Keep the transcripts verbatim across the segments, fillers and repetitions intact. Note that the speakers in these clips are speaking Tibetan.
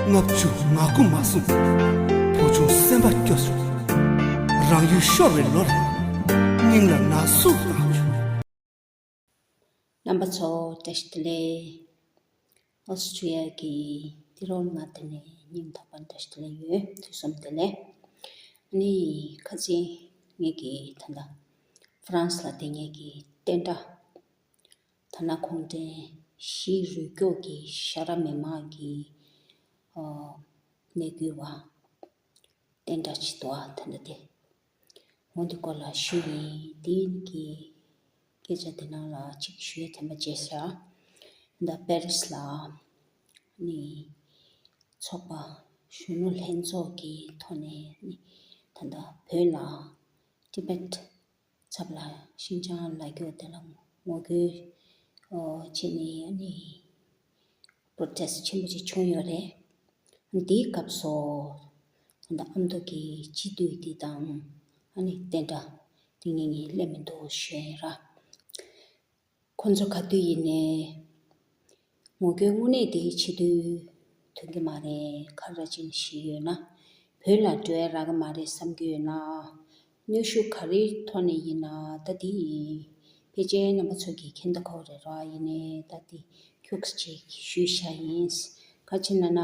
ལྔ་བཅུ་ང་དགུ་མ་སོང་། བུ་ཆུང་སེམས་པ་སྐྱོ་བྱུང་། རང་ཡུལ་ཤོར་བའི་ལོར། སྙིང་ལ་ན་ཟུག་བཏང་བྱུང་། རྣམ་པ་ཚོ་བཀྲ་ཤིས་བདེ་ལེགས། ཨོ་སི་ཀྲི་ཡ་གི་ཏི་རོ་ལ་ང་དེ་ནས་སྙིང་ཐག་པ་འདྲ་ཞིག་ལ་ཡོད། དུས་གསུམ་དེ་ལས་ནི་ཁ་ཅིག་ངེད་ཀྱི་ད་ལྟ་ཧྥ་རན་སི་ལ་བསྡད་མཁན་གྱི་བསྟན་དགྲ་ཐ་ན་གུང་ཁྲན་ཞི་རུས་སྐྱོབ་ཀྱི་ཤ་ར་མི་མང་གི་ཨོ་གནས་འགུལ་བ་བསྟན་དགྲ་ཅིག་འདུག་ཨ། ད་ལྟ་དེ་འོ་འདི་སྐོར་ལ་ཞུས་ཡིན། དེ་གི་སྐད་ཆ་དེ་ནང་ལ་གཅིག་ཞུ་ཡས་དེ་མ་བརྗེད་ཤག་ད་པེ་རིས་ལ་ནི་ཚོགས་པ་གཞོན་ནུ་ལྷན་ཚོགས་ཀྱི་ཐོག་ནས་ནི་ད་ལྟ་བོད་ལ་ཏི་བེད་ཚབ་ལ་ཤིན་ཅང་ལ་རྒྱོ་དེ་ལ་ངོ་རྒོལ་བྱས་ནས་ནི་པྲོ་ཊེ་སི་ཆེན་པོ་ཅིག་བྱུང་ཡོད་རེད། འདིའི་སྐབས་སུ་ད་ལྟ་ཨ་མདོ་གི་སྤྱི་འཐུས་འདི་དང་ཨ་ནི་བསྟན་དགྲ་འདི་གཉིས་གཉིས་སླེབས་མི་འདུག་ཞུ་ཡིན་ར། ཁོ་ཚོ་ག་དུས་ཡིན་ནའི་ངོ་རྒོལ་དངོས་གནས་འདི་བྱེད་དུས་ཐོན་གྱི་མ་རེད། ག་རེ་བྱས་ནས་ཞུས་ཡོད་ན་བོད་ལ་འགྲོ་ཡ་རག་གི་མ་རེད་བསམ་གྱི་ཡོད་ན། གནོན་ཤུགས་ག་རེའི་ཐོག་ནས་ཡིན་ན་ད་དེ་ཡིན། ཕལ་ཆེར་རྣམ་པ་ཚོ་གིས་མཁྱེན་ད་ཁོ་རེད་ར། ཡིན་ནའི་ད་དེ་ཁྱུག་ཅིག་ཞུས་བཞག་ཡིན། ག་ཅི་ན་ན་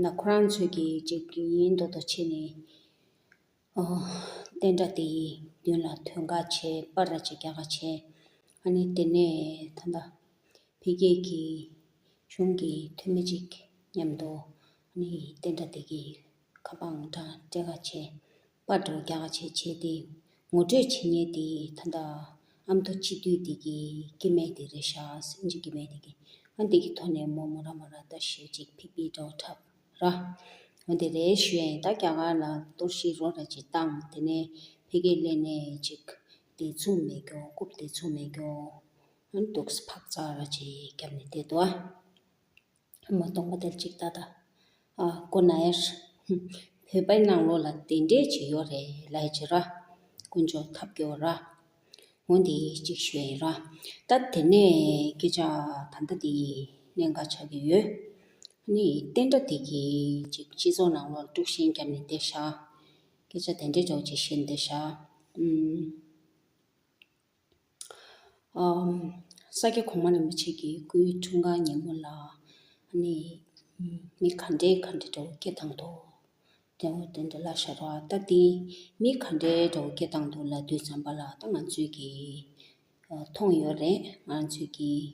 ན་ཁོ་རང་ཚོས་ཀྱིས་ཅིག་ཡིན་མདོག་མདོག་བྱས་ནས་ཨོ་བསྟན་དགྲ་དེ་ཡི་མདུན་ལ་ཐོན་ག་བྱས། པར་ར་ཅིག་རྒྱག་ག་བྱས། ཨ་ནི་དེ་ནས་ད་ལྟ་ཕ་གི་གི་གཞུང་གི་འཐུས་མི་ཅིག་མཉམ་དུ་ཨ་ནི་བསྟན་དགྲ་དེ་གི་ཁ་པར་ཨང་གྲངས་སྤྲད་ག་བྱས། པར་འདྲ་བོ་རྒྱག་ག་བྱས་བྱས་ཏེ་ངོ་སྤྲོད་བྱེད་མཁན་དེ་ད་ལྟ་ཨ་མདོ་སྤྱི་འཐུས་དེ་གི་སྐྱེ་དམན་དེ་རེད་ཤག་སེམས་ཅན་སྐྱེ་དམན་དེ་གི་ཨ་འདི་གི་ཐོག་ནས་མོ་མོ་ར་མོ་ར་ད་ཞེ་ཅིག་ཕིག་ཕིག་འདྲ་བོ་འཁྲབ་ར། འོ་དེ་རེད་ཞུ་ཡ་ཡིན། ད་རྒྱ་གར་ལ་གཏོར་བཤིག་རོ་ར་ཅིག་བཏང་། དེ་ནས་ཕ་གིར་སླེབས་ནས་ཅིག་བདེ་མཚུངས་མེད་རྒྱུ། རྐུབ་བདེ་མཚུངས་མེད་རྒྱུ། ཨ་འདུག་སེ་ཕག་ཚག་ར་ཅིག་བརྒྱབ་ནས་བསྡད་འདུག་ཨ། མ་གཏོང་པ་དེར་ཅིག་ད་ད། ཨ་ཀོ་ན་ཡར། བོད་པའི་ནང་ལོགས་ལ་དེ་འདྲས་ཅིག་ཡོད་རེད་ལབ་ཡ་ཅིག་ར། དཀོན་མཆོག་ཐབས་སྐྱོ་ར། འོ་འདི་གཅིག་ཞུ་ཡ་ཡིན་ར། ད་དེ་ནས་སྐད་ཆ་ད་ལྟ་འདི་གནད་འགག་ཆགས་ཀྱི་ཡོད། ཨ་ནི་བསྟན་དགྲ་དེ་གིས་ཅིག་སྤྱི་ཚོགས་ནང་ལོགས་དཀྲུག་ཤིང་བརྒྱབ་ནས་བསྡད་ཤག་སྐད་ཆ་དེ་འདྲས་འདྲ་བོ་ཅིག་བཤད་ནས་བསྡད་ཤག་ཨུམ། ཨམ། ས་སྐྱ་གོང་མ་རིན་པོ་ཆེ་གི་སྐུའི་འཁྲུངས་སྐར་ཉིན་མོ་ལ་ཨ་ནི་མི་ག་འདྲས་ག་འདྲས་འདྲ་བོ་སྐད་བཏང་འདུག་དེ་འོ་དེ་འདྲ་ལབ་ཤག་ར། ད་དེ་མི་ག་འདྲའི་འདྲ་བོ་སྐད་བཏང་འདུག་ལབ་དུས་ཙམ་པ་ལ་ད་ང་ཚོས་ཀྱིས་ཨ་མཐོང་ཡོད་རེད། ང་ཚོས་ཀྱིས་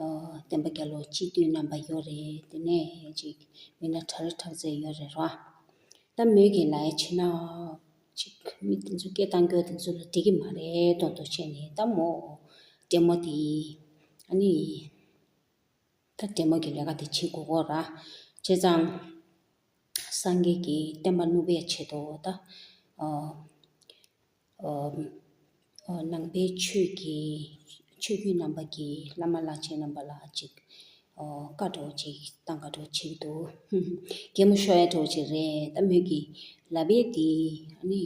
ཨ་བསྟན་པ་རྒྱལ་ལོ་སྤྱི་འཐུས་རྣམ་པ་ཡོད་རེད། དེ་ནས་ཅིག་མི་སྣ་གྲགས་རིགས་གྲགས་རྩལ་ཡོད་རེད་ར། ད་མོས་ཀྱིས་ལབ་ཡ་བྱས་ན་ཅིག་མི་དེ་ཚོ་སྐད་བཏང་རྒྱུ་དེ་ཚོ་ལ་འགྲིག་གི་མ་རེད་མདོག་མདོག་བྱས་ནས་ད་མོ་ལྟད་མོ་དེ་ཨ་ནི་ད་ལྟད་མོ་གི་ལས་ཀ་དེ་བྱེད་དགོས་ཀྱི་ར། བྱས་ཙང་སངས་རྒྱས་ཀྱི་བསྟན་པ་བསྣུབ་པའི་ཆེད་དུ་ད་ཨ་ཨ་ཨ་ནང་པའི་ཆོས་ཀྱི་ཆོས་བརྒྱུད་རྣམ་པ་གི་བླ་མ་བླ་ཆེན་རྣམ་པ་ལ་ཅིག་ཨ་བཀའ་འདྲ་བོ་ཅིག་བཏང་བཀའ་འདྲ་བོ་ཅིག་འདུག་གད་མོ་ཤོར་ཡ་འདྲ་བོ་ཅིག་རེད། ད་མོས་ཀྱིས་ལབ་ཡས་དེ་ཨ་ནི་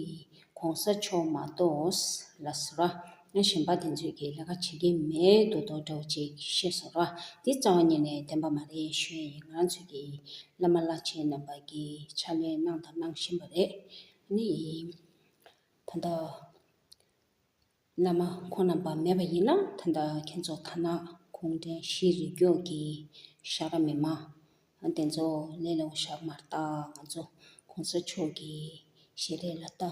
གོང་ས་མཆོག་མ་གཏོགས་ལ་སོ་ར་ང་གཞན་པ་དེ་ཚོས་ཀྱི་ལས་ཀ་བྱེད་ཀྱི་མེད་འདུག་འདུག་འདྲ་བོ་ཅིག་བཤད་སོང་ར། དེ་རྩ་བ་ཉིད་ནས་བདེན་པ་མ་རེད་ཞུ་ཡ་ཡིན། ང་རང་ཚོས་ཀྱི་བླ་མ་བླ་ཆེན་རྣམ་པ་གི་ཕྱག་ལས་གནང་དང་གནང་བཞིན་པ་རེད། ཨ་ནི་ད་ལྟ་བླ་མ་ཁོང་རྣམ་པ་མེད་པ་ཡིན་ན་ད་ལྟ་ཁྱེད་ཚོ་ཐ་ན་གུང་ཁྲན་ཞི་རུས་སྐྱོབ་ཀྱི་ཤ་ར་མི་མང་དེ་ཚོ་ལས་སླ་པོ་བཞག་མ་ལྟ། ང་ཚོ་གོང་ས་མཆོག་གི་ཞལ་རས་ལ་ལྟ།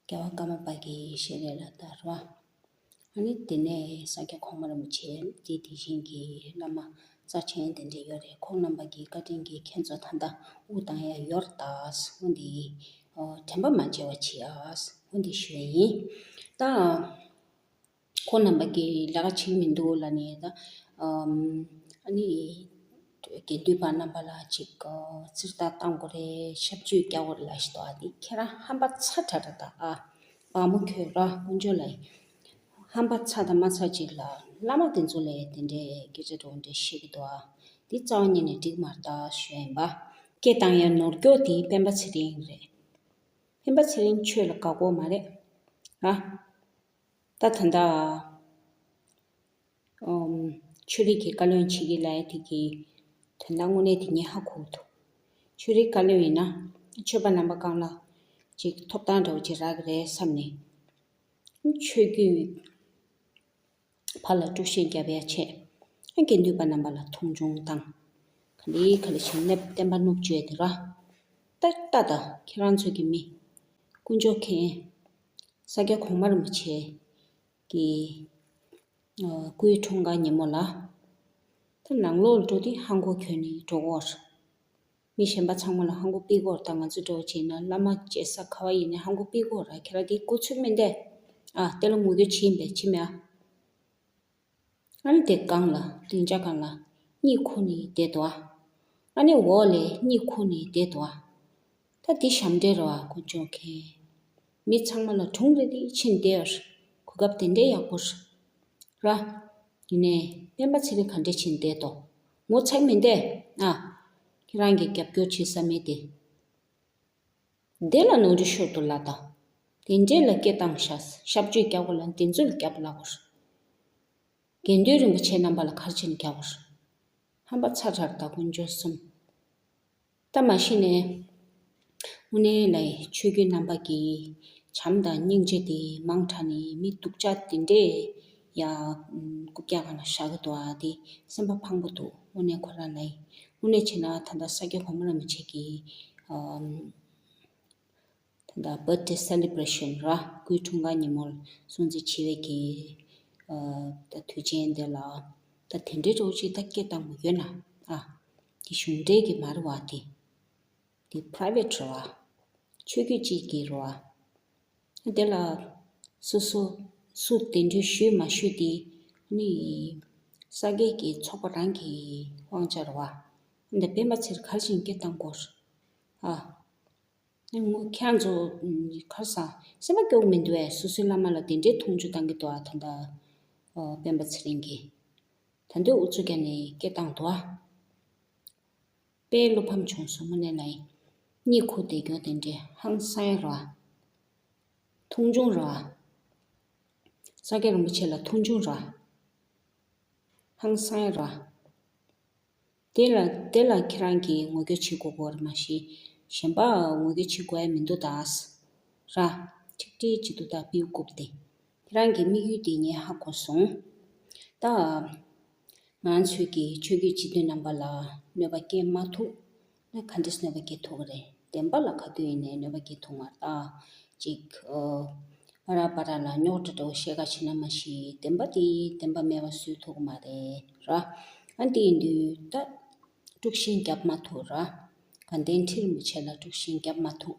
རྒྱལ་བ་ཀརྨ་པ་གི་ཞལ་རས་ལ་ལྟ་ར། ཨ་ནི་དེ་ནས་ས་སྐྱ་གོང་མ་རིན་པོ་ཆེ་དེ་དེ་བཞིན་གྱི་བླ་མ་རྩ་ཆེན་དེ་འདྲ་ཡོད་རེད། ཁོང་རྣམ་པ་གི་བཀའ་དྲིན་གྱིས་ཁྱེད་ཚོ་ད་ལྟ་དབུགས་བཏང་ཡ་ཡོད་རེད་ད། འོ་འདི་ཨོ་དྲན་པ་མ་བརྗེད་པ་བྱེད་ཨ། འོ་འདི་ཞུ་ཡ་ཡིན། ད་ཁོང་རྣམ་པ་གི་ལས་ཀ་བྱེད་ཀྱི་མི་འདུག་ལབ་ནས་ད་ཨམ་ཨ་ནི་དགེ་འདུན་པ་རྣམ་པ་ལ་ཅིག་ཨོ་ཚིག་ཐག་བཏང་དགོས་རེད། ཞབས་ཕྱི་རྒྱག་དགོས་རེད་ལབ་ཞིག་འདུག་ཨ་དེ་ཁྱེད་རང་ཧམ་པ་ཚ་དྲགས་དྲགས་ད་ཨ། བ་མོ་ཁྱོད་ར་དཀོན་མཆོག་ལ་ཧམ་པ་ཚ་དང་མ་ཚ་ཅིག་ལ་བླ་མ་དེ་ཚོ་ལས་དེ་འདྲའི་སྐད་ཆ་འདྲ་བོ་འདྲ་བཤད་ཀྱི་འདུག་ཨ། འདི་རྩ་བ་ཉིད་ནས་འགྲིག་མ་རེད་ད་ཞུ་ཡ་ཡིན་པ། སྐད་བཏང་ཡ་ནོར་སྐྱོག་དེ་སྤེན་པ་ཚེ་རིང་རེད། སྤེན་པ་ཚེ་རིང་ཆོས་ལ་དགའ་པོ་མ་རེད་ཨ། ད་ད་ལྟ་ཨམ་ཆོས་རིག་གི་བཀའ་བློན་བྱེད་ཀྱི་ལབ་ཡ་དེ་གི་དོན་དག་དངོས་གནས་དེ་ངས་ཧ་གོ་ཐུབ། ཆོས་རིག་བཀའ་བློན་ཡིན་ན་ཆོས་པ་རྣམ་པ་གང་ལ་ཅིག་ཐོབ་ཐང་འདྲ་བོ་ཅིག་རག་གི་རེད་བསམ་ནས། ཆོས་བརྒྱུད་བར་ལ་དཀྲུག་ཤིང་རྒྱབ་ཡ་བྱས། དགེ་འདུན་པ་རྣམ་པ་ལ་མཐོང་ཆུང་བཏང་། ག་ལེ་ག་ལེ་བྱས་ནས་བསྟན་པ་བསྣུབས་བཅོས་དེ་ར། ད་ལྟ་ད་ཁྱེད་རང་ཚོ་གི་མི་དཀོན་མཆོག་མཁན་ས་སྐྱ་གོང་མ་རིན་པོ་ཆེ་གི་སྐུའི་འཁྲུངས་སྐར་ཉིན་མོ་ལ། ད་ནང་ལོགས་འགྲོ་དུས་ཧང་གོ་གྱོན་ནས་འགྲོ་གོ། མི་གཞན་པ་ཚང་མ་ལ་ཧང་གོ་ཕྱེ་གོ། ད་ང་ཚོ་འདྲ་བོ་བྱས་ན་བླ་མ་མཇལ་ས་ག་བ་ཡིན་ནའི་ཧང་གོ་ཕྱེ་གོ་ར། ཁྱེད་རང་དེ་གོ་ཚོད་མིན་ཏེ། ཨ་དེ་ལ་ངོ་རྒོལ་བྱེད་ཡིན་པས་ཕྱི་མ། ཨ་ནི་དེ་སྒང་ལ་སྡིངས་ཆ་སྒང་ལ་གཉིད་ཁུག་ནས་བསྡད་འདུག་ཨ། ཨ་ནི་འོག་ལ་གཉིད་ཁུག་ནས་བསྡད་འདུག་ཨ། ད་འདི་ཞབས་འདྲེན་རེད་བ། དཀོན་མཆོག་མཁན། མི་ཚང་མ་ལ་དྲུང་རེ་རེ་ཕྱིན་བསྡད་ཡོད། གོ་སྐབས་དེ་འདྲའི་ཡག་པོ་རེད། ར། ཡིན་ནའི་སྤེན་པ་ཚེ་རིང་ག་འདྲས་ཕྱིན་བསྡད་དོ། ངོ་ཚ་གི་མིན་ཏེ། ཨ། ཁྱེད་རང་གིས་རྒྱབ་སྐྱོར་བྱེད་ས་མེད་དེ། དེ་ལ་ནོར་འཁྲུལ་ཤོར་འདུག་ལབ་དང་། དེ་འདྲས་ལ་སྐད་བཏང་ཤག། ཞབས་ཕྱི་རྒྱག་དགོས་ལ་འདི་ཚོ་ལ་རྒྱབ་ལབ་དགོས། དགེ་འདུན་རིན་པོ་ཆེ་རྣམ་པ་ལ་ག་རེ་བྱས་ནས་རྒྱབ་དགོས། ཧམ་པ་ཚ་དྲགས་ད་དཀོན་མཆོག་གསུམ། ད་མ་གཞི་ནས་དངོས་གནས་ལ་ཆོས་བརྒྱུད་རྣམ་པ་གི་བྱམས་དང་སྙིང་རྗེ་དེ་མང་དྲགས་ནས་མི་སྡུག་ཅག་དེ་འདྲས་ཡ་རྐུབ་བཀྱག་སྒང་ལ་བཞག་གི་འདུག་ཨ། དེ་སེམས་པ་ཕངས་པོ་འདུག། དངོས་གནས་ཁོ་རང་ལ་དངོས་གནས་བྱས་ན་ད་ལྟ་ས་སྐྱ་གོང་མ་རིན་པོ་ཆེ་གི་ཨམ། ད་ལྟ་བར་ཐི་ཌེ་སེ་ལེ་བྷ་རེ་ཤན་ར། སྐུའི་འཁྲུངས་སྐར་ཉིན་མོར་སྲུང་བརྩི་བྱེད་པའི་གི་ཨ། ད་དུས་ཆེན་དེ་ལ་ད་དེ་འདྲའི་འདྲ་བོ་ཅིག་ད་སྐད་བཏང་བ་ཡོད་ན། ཨ། དེ་གཞུང་འབྲེལ་གྱི་མ་རེད་བ། དེ་དེ་པ་རའི་ཝེ་ཊི་རེད་བ། ཆོས་བརྒྱུད་གཅིག་གི་རེད་བ། དེ་ལ་སོ་སོ་སུ་གདན་འདྲེན་ཞུས་མ་ཞུས་དེ་ནི་ས་སྐྱའི་གི་ཚོགས་པ་རང་གི་དབང་ཆ་རེད་བ། འདི་སྤེན་པ་ཚེ་རིང་ག་རེ་བྱས་ནས་སྐད་བཏང་དགོས། ཨ། ངོ་ཁྱེད་ཚོ་ག་རེ་ཟ། སེམས་པ་སྐྱོ་གི་མི་འདུག་ཨེ། སོ་སོའི་བླ་མ་ལ་དེ་འདྲའི་མཐོང་ཆུང་བཏང་གི་འདུག་ཨ། ད་ལྟ་ཨོ་སྤེན་པ་ཚེ་རིང་གིས་ད་འདོད་ཨུ་ཚུགས་རྒྱག་ནས་སྐད་བཏང་འདུག་ཨ། དཔེ་བློ་ཕམ་བྱུང་སོང་། དངོས་གནས་ལ་གཉིད་ཁུག་བསྡད་རྒྱུ་དེ་འདྲའི་ཧང་སང་ར། མཐོང་ཆུང་ར། ས་སྐྱ་རིན་པོ་ཆེ་ལ་མཐོང་ཆུང་ར། ཧང་སང་ར། དེ་ལ་དེ་ལ་ཁྱེད་རང་གིས་ངོ་རྒོལ་བྱེད་དགོས་ཀྱི་རེད། མ་གཞི་གཞན་པ་ངོ་རྒོལ་བྱེད་དགོས་ཡ་མི་འདུག་ད། ར། ཁྲིག་ཁྲིག་བྱེད་དུས་ད་པིའུ་རྐུབ་སྟེ། ཁྱེད་རང་གི་དམིགས་ཡུལ་དེ་ངས་ཧ་གོ་སོང་། ད་ང་ཚོས་ཀྱི་ཆོས་བརྒྱུད་སྤྱི་འཐུས་རྣམ་པ་ལ་གནོད་པ་སྐྱེལ་མ་ཐུབ་ན་ག་འདྲས་གནོད་པ་སྐྱེལ་ཐུབ་ཀྱི་རེད། བདེན་པ་ལ་ག་དུས་ཡིན་ནའི་གནོད་པ་སྐྱེལ་ཐུབ་མ་རེད་ད། ཅིག་ཨོ། ཨ་ར་པ་ར་ལ་རྙོག་དྲ་འདྲ་བོ་བཤད་ཁ་བྱེད་ན་མ་གཞི་བདེན་པ་དེ་བདེན་པ་མེད་པ་བཟོ་ཐུབ་ཀྱི་མ་རེད་ར། ཨ་འདི་ཡིན་དུས་ད་དཀྲུག་ཤིང་རྒྱབ་མ་ཐུབ་ར། དགའ་ལྡན་ཁྲི་རིན་པོ་ཆེ་ལ་དཀྲུག་ཤིང་རྒྱབ་མ་ཐུབ།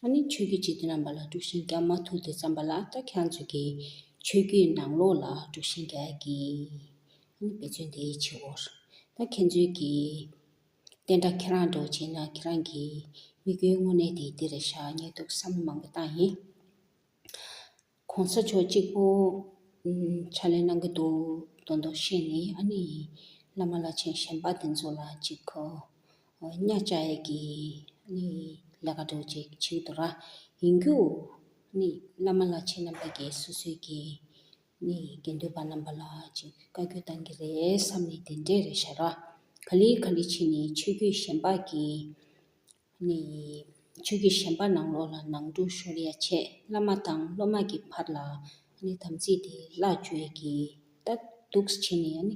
ཨ་ནི་ཆོས་བརྒྱུད་སྤྱི་འཐུས་རྣམ་པ་ལ་དཀྲུག་ཤིང་རྒྱབ་མ་ཐུབ་དུས་ཙམ་པ་ལ་ད་ཁྱེད་ཚོ་གིས་ཆོས་བརྒྱུད་ནང་ལོགས་ལ་དཀྲུག་ཤིང་རྒྱག་ཡ་གི་ཨ་ནི་འབད་བརྩོན་དེ་བྱེད་དགོས། ད་ཁྱེད་ཚོའི་གི་བསྟན་དགྲ་ཁྱེད་རང་འདྲ་བོ་བྱས་ན་ཁྱེད་རང་གི་དམིགས་ཡུལ་དངོས་གནས་དེ་འདི་རེད་ཤག། ངས་ཐུགས་བསམ་མང་པོ་བཏང་ཡིན། གོང་ས་མཆོག་གཅིག་པོ་ཕྱག་ལས་གནང་གི་འདུག་མདོག་མདོག་བཤད་ནས། ཨ་ནི་བླ་མ་བླ་ཆེན་གཞན་པ་དེ་ཚོ་ལ་ཅིག་གོ་གཉའ་བཅག་ཡས་ཀྱི་ཨ་ནི་ལས་ཀ་འདྲ་བོ་ཅིག་བྱེད་ཀྱི་འདུག་ར། ཡིན་རྒྱུ་ཨ་ནི་བླ་མ་བླ་ཆེན་རྣམ་པ་གིས་སོ་སོའི་གི་ནི་དགེ་འདུན་པ་རྣམ་པ་ལ་ཅིག་བཀའ་བཀྱོན་བཏང་གི་རེད་བསམ་ནས་དེ་འདྲས་རེད་ཤག་ར། ག་ལེ་ག་ལེ་བྱས་ནས་ཆོས་བརྒྱུད་གཞན་པ་གི་ནི་ཆོས་བརྒྱུད་གཞན་པ་ནང་ལོགས་ལ་ནང་འཁྲུག་ཤོར་ཡ་ཆེད། བླ་མ་དང་སློབ་མ་གི་བར་ལ་ནི་དམ་ཚིག་དེ་བརླག་བཅུག་ཡ་གི་ད་འདུག་སེ་བྱས་ནས་ནི་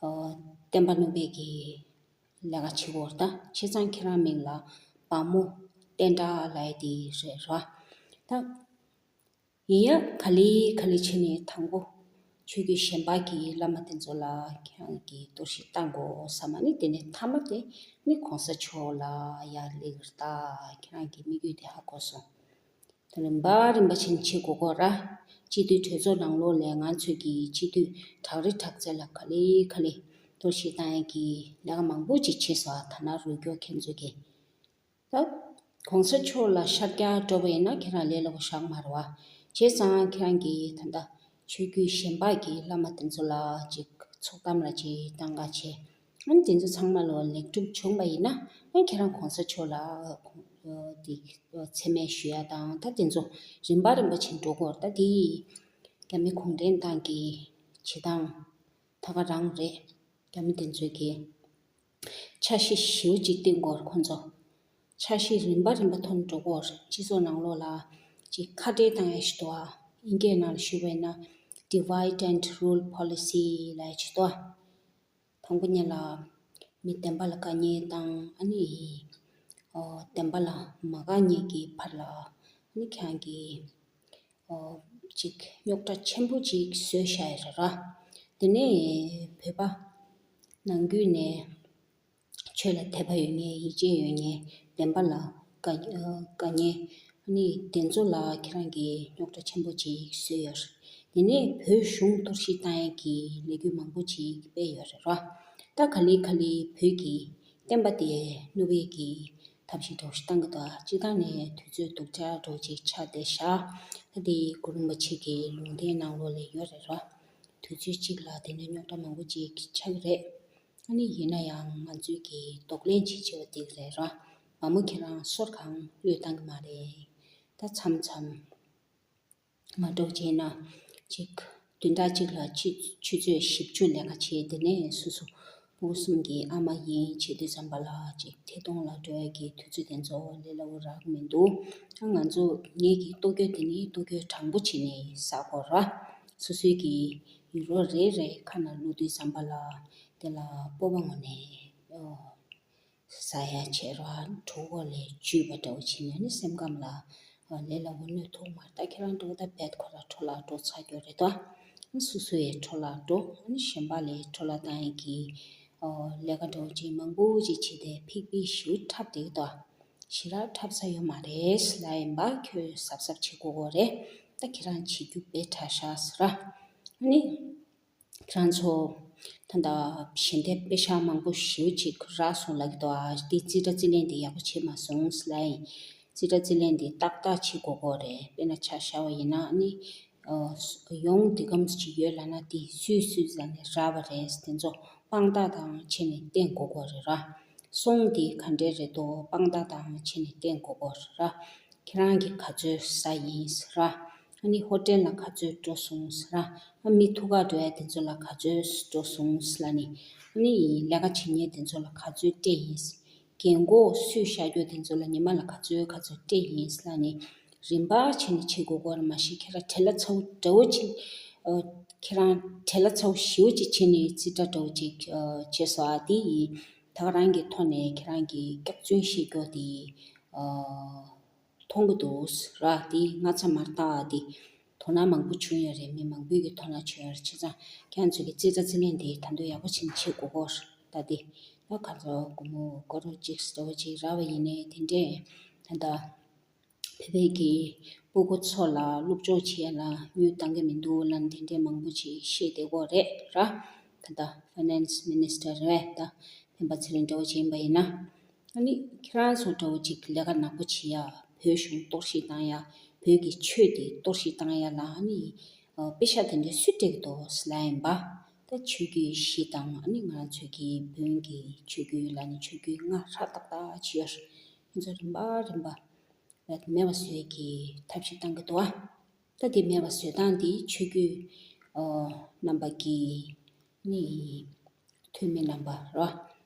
ཨོ་བསྟན་པ་བསྣུབས་པའི་གི་ལས་ཀ་བྱེད་དགོས་རེད་ད། བྱས་ཙང་ཁྱེད་རང་མིང་ལ་དཔའ་མོ་བསྟན་དགྲ་ལབ་ཡ་དེ་རེད་ར། ད་ཡིན་ཡང་ག་ལེ་ག་ལེ་བྱས་ནས་དང་པོ་ཆོས་བརྒྱུད་གཞན་པ་གི་བླ་མ་དེ་ཚོ་ལ་ཁྱེད་རང་གིས་གཏོར་བཤིག་བཏང་དགོས་བསམ་པ་ནི། དེ་ནས་མཐའ་མ་དེ་ནི་གོང་ས་མཆོག་ལ་ཡར་སླེབས་ཀྱི་རེད་ད། ཁྱེད་རང་གི་དམིགས་ཡུལ་དེ་ཧ་གོ་སོང་། ད་རིམ་པ་རིམ་པ་བྱས་ནས་བྱེད་དགོས་ཀྱི་རེད། སྤྱི་འཐུས་གྲོས་ཚོགས་ནང་ལོགས་ལ་ང་ཚོས་ཀྱི་སྤྱི་འཐུས་དྲག་རི་དྲག་རྩལ་ལ་ག་ལེ་ག་ལེ་གཏོར་བཤིག་བཏང་ཡ་གི་ལས་ཀ་མང་པོ་ཅིག་བྱས་སོང་། ད་ནང་རུལ་སྐྱོར་མཁན་ཚོ་གི། ད་གོང་ས་མཆོག་ལ་ཤར་རྒྱག་འགྲོ་བ་ཡིན་ན་ཁྱེད་རང་ལས་སླ་པོ་ཞིག་མ་རེད་བ། བྱས་ཙང་ཁྱེད་རང་གིས་ད་ལྟ་ཆོས་བརྒྱུད་གཞན་པ་གི་བླ་མ་དེ་ཚོ་ལ་ཅིག་ཚོགས་གཏམ་ར་ཅིག་བཏང་ག་བྱས། ཨ་ནི་དེ་ཚོ་ཚང་མ་ལ་ལེགས་གྲུབ་བྱུང་བ་ཡིན་ན། ཨ་ནི་ཁྱེད་རང་གོང་ས་མཆོག་ལ་དེ་མཚན་སྨད་ཞུ་ཡ་དང་། ད་དེ་ཚོ་རིམ་པ་རིམ་པ་བྱས་འགྲོ་དགོས་རེད། ད་དེ་རྒྱ་མི་གུང་ཁྲན་ཏང་གི་བྱེད་སྟངས་ད་ག་རང་རེད། རྒྱ་མི་དེ་ཚོས་ཀྱི་ འཆར་གཞི་ཞེ་པོ་ཅིག་བཏིང་དགོས་རེད་ཁོང་ཚོ། འཆར་གཞི་རིམ་པ་རིམ་པ་ཐོག་ནས་འགྲོ་དགོས་རེད། སྤྱི་ཚོགས་ནང་ལོགས་ལ་ཅིག་ཁ་བྲལ་བཏང་ཡ་ཞིག་འདུག་ཨ། དབྱིན་སྐད་ནང་ལ་ཞུས་པ་ཡིན་ན་divide and rule policy ལབ་ཡ་ཅིག་འདུག་ཨ། དང་པོ་ཉིད་ལ་མི་བདེན་པ་ལ་དགའ་ཉེས་བཏང་། ཨ་ནི་ཨོ་བདེན་པ་ལ་མ་དགའ་ཉེས་ཀྱི་བར་ལ་ཨ་ནི་ཁྱེད་རང་གིས་ཨོ་ཅིག་རྙོག་དྲ་ཆེན་པོ་ཅིག་བཟོས་བཞག་ཡོད་རེད་ར། དེ་ནས་བོད་པ་ནང་ཁུལ་ནས་ཆོས་ལ་དད་པ་ཡོད་མཁན་ཡིད་ཆེས་ཡོད་མཁན་བདེན་པ་ལ་དགའ་དགའ་མཁན་ཨ་ནི་དེ་ཚོ་ལ་ཁྱེད་རང་གིས་རྙོག་དྲ་ཆེན་པོ་ཅིག་བཟོས་ཡོད་རེད། དེ་ནས་བོད་གཞུང་གཏོར་བཤིག་བཏང་ཡས་ཀྱི་ལས་འགུལ་མང་པོ་ཅིག་སྤེལ་ཡོད་རེད་ར། ད་ག་ལེ་ག་ལེ་བོད་ཀྱི་བསྟན་པ་དེ་བསྣུབ་ཡས་ཀྱི་ཐབས་ཤེས་འདྲ་བོ་ཞིག་བཏང་གི་འདུག་སྤྱིར་བཏང་ནས་དུས་ཚོད་སྡུག་ཅག་འདྲ་བོ་ཅིག་ཆགས་བསྡད་ཤག་ད་དེ་གུ་རུ་རིན་པོ་ཆེ་གི་ལུང་བསྟན་ནང་ལོགས་ལ་ཡོད་རེད་ར། དུས་ཚོད་གཅིག་ལ་དེ་འདྲའི་རྙོག་དྲ་མང་པོ་ཅིག་ཆགས་ཀྱི་རེད། ཨ་ནི་ཡིན་ན་ཡང་ང་ཚོས་ཀྱི་གདོང་ལེན་བྱེད་བྱེད་པ་དེ་རེད་ར། མ་མོ་ཁྱེད་རང་སོར་གང་བློས་བཏང་གི་མ་རེད། ད་མཚམས་མཚམས་མ་འགྲོ་བྱས་ན་ཅིག་བདུན་ཕྲག་གཅིག་ལ་ཆུ་ཆུ་ཚོད་བཞི་བཅུ་ལས་ཀ་བྱས། དེ་ནས་སོ་སོ་སྤུ་གུ་གསུམ་གྱི་ཨ་མ་ཡིན་བྱེད་དུས་ཙམ་པ་ལ་ཅིག་ཐད་གཏོང་ལ་འགྲོ་ཡ་གི་དུས་ཚོད་དེ་ཚོ་ལས་སླ་བོ་རག་མི་འདུག་ཨ་ང་ཚོ་ངེད་ཀྱི་ལྟོ་གོས་དེ་ནི་ལྟོ་གོས་དྲང་པོ་བྱས་ནས་ཟ་དགོས་ར། སོ་སོའི་གི་ཡུ་རོ་རེ་རེ་ཁ་ནང་བླུགས་དུས་ཙམ་པ་ལ་དེ་ལ་སྤོབས་པ་ངོ་ནས་ཨོ་ཟ་ཡ་བྱེད་ར། གྲོད་ཁོག་ལས་བཅུས་པ་འདྲ་བོ་བྱེད་ན་ནི་སེམས་ཁམས་ལ་ལས་སླ་བོ་གནོད་ཐུབ་མ་རེད། ད་ཁྱེད་རང་འགྲོ་ད་བེད་ཁོ་ར་འཕྲོ་བརླག་འགྲོ་ཚར་རྒྱུ་རེད་དོ། སོ་སོ་ཡི་འཕྲོ་བརླག་འགྲོ། གཞན་པ་ལས་འཕྲོ་བརླག་བཏང་ཡས་ཀྱི་ལས་ཀ་འདྲ་བོ་ཅིག་མང་པོ་ཅིག་བྱེད་དེ་ཕིག་ཕིག་ཞུ་འཁྲབ་བསྡད་དོ། ཞེ་དྲག་འཁྲབ་ས་ཡོད་མ་རེད་ལབ་ཡིན་པ། ཁྱོད་གཟབ་གཟབ་བྱེད་དགོས་གོ་རེད། ད་ཁྱེད་རང་བྱེད་རྒྱུ་དཔེ་དྲག་ཤག་ཟེར་ར། ཨ་ནི་ཁྱེད་རང་ཚོ་ད་ལྟ་ཞལ་འདེབས་པེ་ཤག་མང་པོ་ཞེ་པོ་ཅིག་རག་སོང་ལབ་ཀྱི་འདུག་ཨ་དེ་རྩིས་ཁྲ་རྩིས་ལེན་དེ་ཡག་པོ་བྱེད་མ་སོང་ཟེར་ལབ་ཡིན། རྩིས་ཁྲ་རྩིས་ལེན་དེ་ཏག་ཏག་བྱེད་དགོས་གོ་རེད། དཔེར་ན་ཆ་བཞག་པ་ཡིན་ན་ཨ་ནི་ཡོང་དེ་གམ་ཅིག་ཡོད་ལབ་ན་དེ་སུས་སུས་ཟ་ནས་རག་པ་རེད། དེ་ཚོ་དཔང་རྟགས་དང་བྱས་ནས་བསྟན་དགོས་གོ་རེད་ར། སོང་དེ་ག་འདྲས་རེད་དོ། དཔང་རྟགས་དང་བྱས་ནས་བསྟན་དགོས་གོ་རེད་ར། ཁྱེད་རང་གིས་ག་ཚོད་ཟ་ཡིན་ཟེར་ར། ཨ་ནི་ཧོ་ཊེལ་ལ་ག་ཚོད་འགྲོ་སོང་ཟེར་ར། ཨ་མི་ཐུག་ག་འགྲོ་ཡ་དེ་ཚོ་ལ་ག་ཚོད་འགྲོ་སོང་ཟེར་ལབ་ནི། ཨ་ནི་ལས་ཀ་བྱེད་མཁན་དེ་ཚོ་ལ་ག་ཚོད་སྤྲད་ཡིན། རྒན་གོག་སུས་བཞག་རྒྱུ་དེ་ཚོ་ལ་ཉི་མ་ལ་ག་ཚོད་ག་ཚོད་སྤྲད་ཡིན་ཟེར་ལབ་ནི། རིམ་པ་བྱས་ནས་བྱེད་དགོས་གོ་རེད། མ་གཞི་ཁྱེད་རང་བྲེལ་བ་ཚ་བོ་འདྲ་བོ་ཅིག་ཨ་ཁྱེད་རང་བྲེལ་བ་ཚ་བོ་ཞེ་པོ་ཅིག་བྱས་ནས་རྩིས་ཁྲ་འདྲ་བོ་ཅིག་ཨ་བྱས་སོང་། ཨ་དེ་ཡིན་ད་ག་རང་གི་ཐོག་ནས་ཁྱེད་རང་གི་སྐྱག་རྫུན་བཤད་རྒྱུ་དེ་ཨ་མཐོང་གི་འདུག་ཟེར་ར། དེ་སྔ་ཚ་མ་རེད། ད་དེ་དོ་སྣང་མང་པོ་བྱུང་ཡོད་རེད། མི་མང་པོས་ཀྱི་དོ་སྣང་བྱུང་ཡོད་རེད། བྱས་ཙང་ཁྱེད་རང་ཚོ་གི་རྩིས་ཁྲ་རྩིས་ལེན་དེ་ད་དུང་ཡག་པོ་བྱས་ནས་བྱེད་དགོས་གོ་རེད། ད་དེ་ད་ག་ཚོད་སྒོར་མོ་སྒོར་རོ་གཅིག་སྟོང་གཅིག་རག་པ་ཡིན་ནའི་དེ་འདྲས་ད་ལྟ་བོད་པའི་གི་སྤུ་གུ་ཚོ་ལ་སློབ་སྦྱོང་བྱེད་ཡ་ལ་དངུལ་གཏང་གི་མི་འདུག་ལབ་ནས་དེ་འདྲས་མང་པོ་ཅིག་བཤད་བསྡད་ཀྱི་ཡོད་རེད་ར། ད་ལྟ་ཕའི་ནན་སི་མི་ནིས་ཊར་རེད། ད་སྤེན་པ་ཚེ་རིང་འདྲ་བོ་ཅིག་ཡིན་པ་ཡིན་ན། ཨ་ནི་ཁྱེད་རང་ཚོ་འདྲ་བོ་ཅིག་ལས་ཀ་ནག་པོ་བྱེད་ཡ། བོད་གཞུང་གཏོར་བཤིག་བཏང་ཡ། བོད་ཀྱི་ཆོས་དེ་གཏོར་བཤིག་བཏང་ཡ་ལ་ཨ་ནི་ཨ་པེ་ཤ་དེ་འདྲ་སུས་སྤྲད་ཀྱི་འདུག་ཟེར་ལབ་ཡིན་པ། ད་ཆོས་བརྒྱུད་བཞི་དང་ཨ་ནི་ང་རང་ཚོའི་གི་བོན་གྱི་ཆོས་བརྒྱུད་ལ་ནི་ཆོས་བརྒྱུད་ལྔ་ཧྲག་ཏག་ཏག་བྱས་ཡོད་རེད། ཁྱེད་ཚོ་རིམ་པ་རིམ་པ་མེད་པ་བཟོ་ཡས་ཀྱི་ཐབས་ཤེས་བཏང་གི་འདུག་ཨ། ད་དེ་མེད་པ་བཟོ་སྟངས་དེ་ཆོས་བརྒྱུད་ཨ་རྣམ་པ་གི་ནི་འཐུས་མི་རྣམ་པ་ར།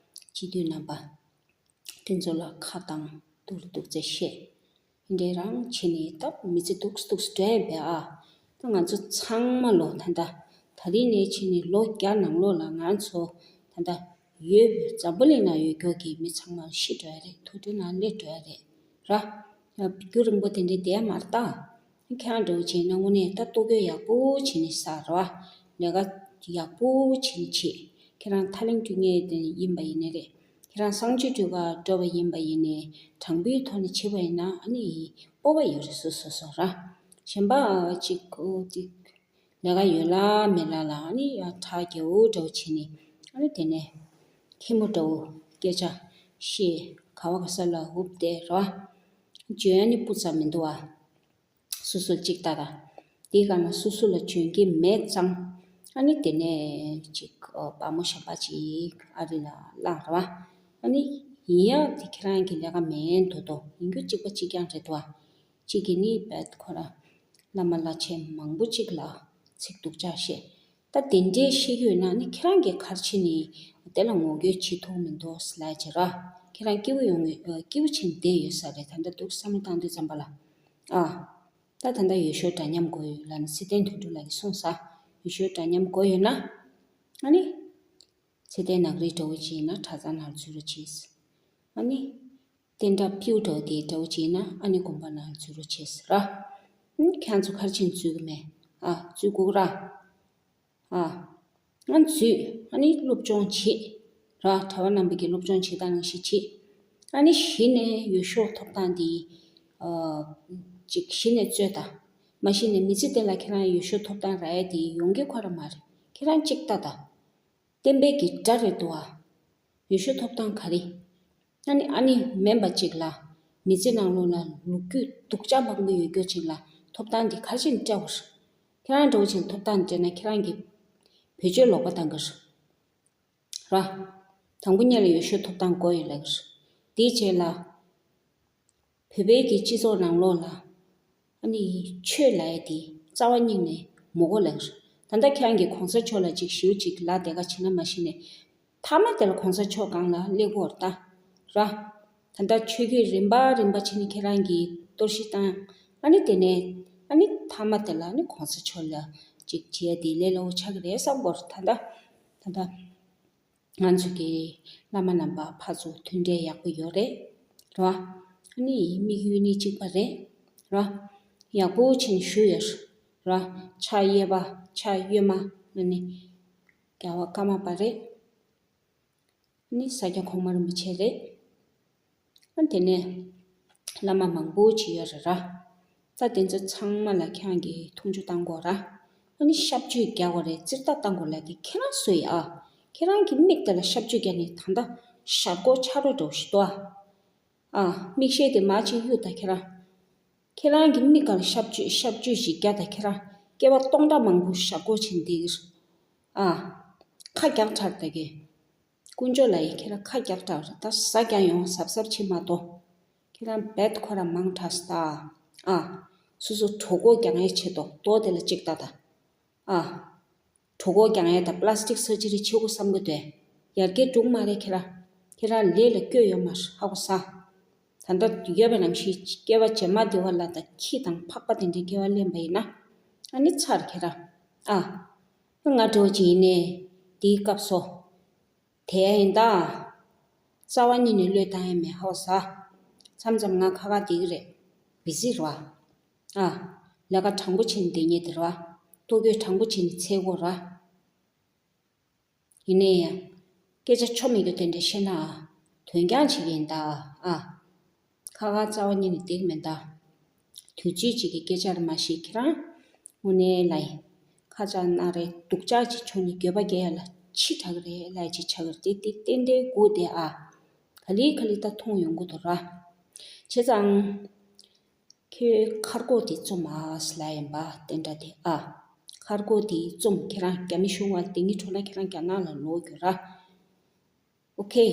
སྤྱི་འཐུས་རྣམ་པ་དེ་ཚོ་ལ་ཁ་བཏང་། སྡུག་རུ་སྡུག་ཚད་བཤད། འདྲེ་རང་བྱས་ནས་ད་མི་ཚེ་སྡུག་སྡུག་སྒྲོལ་བས་ཨ། ད་ང་ཚོ་ཚང་མ་ལོ་ད་ལྟ་ད་རིང་ནས་བྱས་ནས་ལོ་བརྒྱ་ནང་ལོགས་ལ་ང་ཚོ་ད་ལྟ་ཡོད་འཛམ་བུ་གླིང་ན་ཡོད་རྒྱུ་གི་མི་ཚང་མ་ཤི་འགྲོ་ཡ་རེད། དུད་འགྲོ་ནང་སླེབས་འགྲོ་ཡ་རེད་ར། རྒྱུན་རིང་པོ་དེ་འདྲའི་བསྡད་ཡ་མ་རེད་ད། ཁྱེད་རང་འདྲ་བོ་བྱས་ན་དངོས་གནས་ད་ལྟོ་གོས་ཡག་པོ་བྱས་ནས་ཟ་ར་བ། ལས་ཀ་ཡག་པོ་བྱས་ནས་བྱེད། ཁྱེད་རང་ཐ་ལིང་སྤྲོད་མཁན་དེ་ཡིན་པ་ཡིན་ནའི་རེད། ཁྱེད་རང་གསང་སྤྱོད་སྤྲོད་ག་འགྲོ་བ་ཡིན་པ་ཡིན་ནའི་དྲང་པོའི་ཐོག་ནས་བྱེད་པ་ཡིན་ན་ཨ་ནི་སྤོབས་པ་ཡོད་རེད་སོ་སོ་སོ་ར། གཞན་པ་ཅིག་ཨོ་ཅིག་ལས་ཀ་ཡོད་ལ་མེད་ལ་ལ་ཨ་ནི་ཡ་ཁྲག་རྒྱ་བོ་འདྲ་བོ་བྱས་ནས་ཨ་ནི་དེ་ནས་ཁེ་མོ་འདྲ་བོ་སྐད་ཆ་བཤད། ག་བ་ག་ས་ལ་འུབ་བསྡད་ར། བརྗོད་ཡ་ནི་སྤུ་ཙམ་མི་འདུག་ཨ། སོ་སོ་གཅིག་ལྟ་ར། དེའི་སྒང་ལ་སོ་སོ་ལ་འཇོན་གྱི་མེད་ཙང་། ཨ་ནི་དེ་ནས་ཅིག་ཨོ་དཔའ་མོ་གཞན་པ་ཅིག་ཨ་རི་ལ་བླངས་ར་བ། ཨ་ནི་ཡིན་ཡང་དེ་ཁྱེད་རང་གི་ལས་ཀ་མིན་འདུག་དོ། ཡིན་རྒྱུ་གཅིག་པ་གཅིག་རྐྱང་རེད་དོ། གཅིག་གིས་ནི་བེད་ཁོ་ར་བླ་མ་བླ་ཆེན་མང་པོ་ཅིག་ལ་ཚིག་སྡུག་ཅག་བཤད། ད་དེ་འདྲའི་ཤེས་ཀྱི་ཡོད་ན་ནི་ཁྱེད་རང་གིས་ག་རེ་བྱས་ནས་དེ་ལ་ངོ་རྒོལ་བྱེད་ཐུབ་མི་འདུག་ཟེར་ལབ་བྱས་ར། ཁྱེད་རང་སྐྱིད་པོ་ཡོང་གི་ཨ། སྐྱིད་པོ་བྱས་ནས་བསྡད་ཡོད་ས་རེད། ད་ལྟ་འདུག་བསམ་བློ་བཏང་དུས་ཙམ་པ་ལ། ཨ། ད་ད་ལྟ་འོས་ཤོག་འདྲ་མཉམ་དགོས་ཡོད་ལབ་ནས་ཚེ་བརྟན་དོན་གྲུབ་ལགས་ཀྱིས་གསུངས་ས། འོས་ཤོག་འདྲ་མཉམ་དགོས་ཡོད་ན། ཨ་ནི། ཚེ་བརྟན་ནག་རིལ་འདྲ་བོ་ཅིག་ཡིན་ན་གྲྭ་ཚང་ནང་འཛུལ་རོགས་བྱེད། ཨ་ནི། བསྟན་དགྲ་ཕིའུ་འདྲ་བོ་དེ་འདྲ་བོ་ཅིག་ཡིན་ན་ཨ་ནི་དགོན་པ་ནང་འཛུལ་རོགས་བྱེད་ཟེར་ར། ཨ་ནི་ཁྱེད་ཚོ་ག་རེ་བྱས་ནས་འཛུལ་གི་མེད། ཨ། འཛུལ་དགོས་ར། ཨ། ང་འཛུལ། ཨ་ནི་སློབ་སྦྱོང་བྱེད། ར། གྲྭ་པ་རྣམ་པ་གིས་སློབ་སྦྱོང་བྱེད་སྟངས་ནང་བཞིན་བྱེད། ཨ་ནི་གཞི་ནས་འོས་ཤོག་ཐོབ་སྟངས་འདི། ཨ། ཅིག་གཞི་ནས་རྩོད་ད། མ་གཞི་ནས་མི་ཚེ་འདི་ལ་ཁྱེད་རང་འོས་ཤོག་ཐོབ་སྟངས་རག་ཡ་དེ་ཡོང་གི་ཁོ་ར་མ་རེད། ཁྱེད་རང་གཅིག་ལྟ་ད། བསྟན་པའི་གི་དགྲ་རེད་འདུག་ཨ། འོས་ཤོག་ཐོབ་སྟངས་ག་རེ། ཨ་ནི་ཨ་ནི་མིན་པ་ཅིག་ལ། མི་ཚེ་ནང་ལོགས་ལ་ལོ་རྒྱུས་སྡུག་ཅག་མང་པོ་ཡོད་རྒྱུ་ཅིག་ལ་ཐོབ་ཐང་འདི་ག་རེ་བྱས་ནས་སྤྲད་དགོས་རེད། ཁྱེད་རང་འདྲ་བོ་ཅིག་ཐོབ་ཐང་སྤྲད་ན་ཁྱེད་རང་གི་བེད་སྤྱོད་ལོག་པ་བཏང་གི་རེད། ར། དང་པོ་ཉིད་ལ་འོས་ཤོག་ཐོབ་ཐང་དགོས་ཡོད་ལབ་ཀྱི་རེད། དེའི་རྗེས་ལ། བོད་པའི་གི་སྤྱི་ཚོགས་ནང་ལོགས་ལ། ཨ་ནི་ཆོས་ལབ་ཡ་དེ་རྩ་བ་ཉིད་ནས་མི་དགོས་ལབ་ཀྱི་རེད། ད་ལྟ་ཁྱེད་རང་གིས་གོང་ས་མཆོག་ལ་ཅིག་ཞེ་པོ་ཅིག་ལབ་བསྡད་ག་བྱེད་ན་མ་གཞི་ནས། མཐའ་མ་དེ་ལ་གོང་ས་མཆོག་སྒང་ལ་སླེབས་དགོས་རེད་ད། ར། ད་ལྟ་ཆོས་བརྒྱུད་རིམ་པ་རིམ་པ་བྱས་ནས་ཁྱེད་རང་གིས་གཏོར་བཤིག་བཏང་། ཨ་ནི་དེ་ནས་ཨ་ནི་མཐའ་མ་དེ་ལ་ཨ་ནི་གོང་ས་མཆོག་ལ་ཅིག་བྱེད་ཡ་དེ་ལས་སླ་པོ་ཆགས་ཀྱི་རེད་བསམ་གྱི་ཡོད་རེད། ད་ལྟ་ད་ལྟ་ང་ཚོ་གི་བླ་མ་རྣམ་པ་ཕར་ཚུར་མཐུན་འབྲེལ་ཡག་པོ་ཡོད་རེད། ར། ཨ་ནི་དམིགས་ཡུལ་ནི་གཅིག་པ་རེད། ར། ཡག་པོ་བྱས་ནས་བཞུགས་ཡོད་རེད། ར། ཕྱག་གཡས་པ་ཕྱག་གཡོན་མ་ཨ་ནི་རྒྱལ་བ་ཀརྨ་པ་རེད། ནི་ས་སྐྱ་གོང་མ་རིན་པོ་ཆེ་རེད། ཨ་དེ་ནས་བླ་མ་མང་པོ་ཅིག་ཡོད་རེད་ར། ད་དེ་ཚོ་ཚང་མ་ལ་ཁྱེད་རང་གིས་མཐོང་ཆུང་བཏང་དགོས་ར། ཨ་ནི་ཤབ་ཇུས་རྒྱག་དགོས་རེད། ཙིར་ལྟ་བཏང་དགོས་ལབ་དེ་ཁྱེད་རང་སུ་ཡིན་ཨ། ཁྱེད་རང་གི་མིག་དེ་ལ་ཤབ་ཇུས་རྒྱག་ནས་ད་ལྟ་ཞར་སྒོ་ཆ་རོ་འདྲ་བོ་ཞིག་འདུག་ཨ། ཨ། མིག་ཤེལ་དེ་མར་ཅིག་གཡུག་ད་ཁྱེད་རང་། ཁྱེད་རང་གི་མིག་སྒང་ལ་ཤབ་ཇུས་ཤབ་ཇུས་ཤིག་རྒྱག་དང་ཁྱེད་རང་སྐྱེ་བ་སྟོང་ཕྲག་མང་པོ་ཞབས་བཀོད་བྱེད་འདི། ཨ། ཁ་རྒྱག་དྲགས་ད་གི། དཀོན་མཆོག་ལ་ཡི་ཁྱེད་རང་ཁ་རྒྱག་དྲགས་རེད་ད། ཟ་རྒྱག་ཡོང་གཟབ་གཟབ་བྱེད་མ་གཏོགས། ཁྱེད་རང་བེད་ཁོ་རང་མང་དྲགས་ད། ཨ། སོ་སོ་གྲོད་ཁོག་རྒྱག་ཡས་ཆེད་དུ་རྡོ་དེ་ལ་གཅིག་ལྟ་ད། ཨ། གྲོད་ཁོག་རྒྱག་ཡས་དང་པ་ལ་སི་ཊིག་སར་ཇི་རི་བྱེད་དགོས་བསམ་གི་འདུག་ཡར་རྒྱས་འགྲོ་གི་མ་རེད་ཁྱེད་རང་། ཁྱེད་རང་ལས་ལ་བསྐྱོད་ཡོད་མ་རེད་ཧ་གོ་ས། ད་ལྟ་ཡོད་པ་ནང་བཞིན་སྐྱེ་བ་རྗེས་མ་འདི་བ་ལ་ད་ཁྱི་དང་ཕག་པ་དེ་འདྲའི་སྐྱེ་བ་ལེན་པ་ཡིན་ན། ཨ་ནི་ཚར་ཁྱེད་རང་། ཨ། ང་འདྲ་བོ་ཅིག་ཡིན་ནའི་དེའི་སྐབས་སུ། དེ་ཡིན་ད། རྩ་བ་ཉིད་ནས་བློས་བཏང་ཡ་མེད་ཧ་གོ་ས། མཚམས་མཚམས་ང་ཁ་ཁ་བསྡད་ཀྱི་རེད། བི་ཟི་རེད་བ། ཨ། ལས་ཀ་དྲང་པོ་བྱས་ནས་བསྡད་མཁན་དེ་རེད་བ། ལྟོ་གོས་དྲང་པོ་བྱས་ནས་འཚོལ་དགོས་རེད་བ། ཡིན་ནའི་ཡང་། སྐད་ཆ་ཆོ་མེད་རྒྱུ་དེ་འདྲ་བཤད་ན་ཨ། དོན་རྐྱང་བྱེད་ཀྱི་ཡིན་ད་ཨ། ཁ་ཁ་རྩ་བ་ཉིད་ནས་བསྡད་ཀྱི་མེད་ད། དུས་ཚོད་ཅིག་གི་སྐད་ཆ་རེད་མ་གཞི་ཁྱེད་རང་། དངོས་གནས་ལ་ཡིན། ཁ་ཅག་སྣ་རལ་སྡུག་ཅག་ཅིག་བྱུང་ནས་འགྱོད་པ་སྐྱེ་ཡ་ལ་ཕྱི་དྲགས་རེད་ལབ་ཅིག་ཆགས་ཀྱི་རེད་དེ་དེ་ཏན་ཏན་སྒུག་བསྡད་ཨ། ག་ལེ་ག་ལེ་ད་མཐོང་ཡོང་གི་འདུག་ར། བྱས་ཙང་། ཁྱོད་མཁར་སྒོ་དེ་བཙུམས་ཨ་ཟེར་ལབ་ཡིན་པ་དེ་འདྲ་དེ་ཨ། མཁར་སྒོ་དེ་བཙུམས། ཁྱེད་རང་རྒྱ་མི་གཞུང་བ་དེ་ཉིད་འཕྲོ་ན་ཁྱེད་རང་རྒྱ་ནག་ལ་ལོག་རྒྱུ་ར། ཨོ་ཁེ།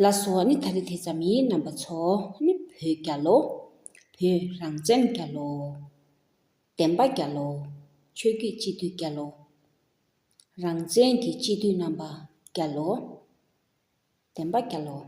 ལགས་སོ། ཨ་ནི་ད་རེས་དེ་ཙམ་ཡིན། རྣམ་པ་ཚོ་ཨ་ནི་བོད་རྒྱལ་ལོ། བོད་རང་བཙན་རྒྱལ་ལོ། བདེན་པ་རྒྱལ་ལོ། ཆོས་བརྒྱུད་སྤྱི་འཐུས་རྒྱལ་ལོ། རང་བཙན་གྱི་སྤྱི་འཐུས་རྣམ་པ་རྒྱལ་ལོ། བདེན་པ་རྒྱལ་ལོ།